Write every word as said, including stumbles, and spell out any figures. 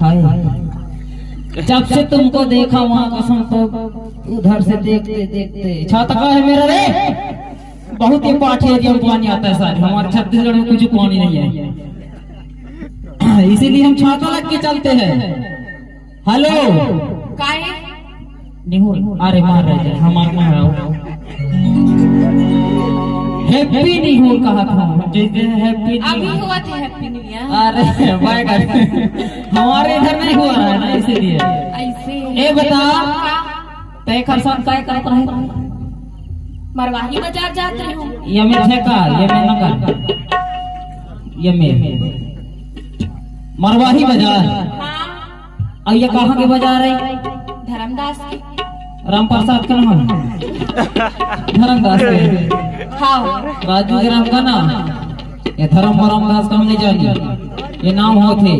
हाय, जब से तुमको देखा माँ कसम, तो उधर से देखते देखते छाता कहाँ है मेरा रे? बहुत ही पाठी एरिया में पानी आता है सारे, हमारे छत्तीसगढ़ में कुछ पानी नहीं है। इसीलिए हम छाता लग के चलते हैं। हेलो। काहे? निहुर, अरे मार रहे हैं, हमार में आओ। हैप्पी निहुर कहा था, जैसे हैप्पी अभी निहुर। हुआ थे हैप्पी न्यू ईयर। अरे बाय कर, हमारे इधर नहीं हुआ रहा है ना, इसीलिए। ऐसे। ए बता, तय खरसान काय करत रहे? मरवाही बाजार जात रहे हूँ। ये में थे का, ये में न कर, ये में मरवाही बाजार। हाँ। और ये कहाँ के बाजार है? धर्मदास के। राम प्रसाद के नाम? धर्मदास के। हाँ। राजू के नाम का ना? ये धर्म रामदास का हम नहीं जानी। ये नाम होते।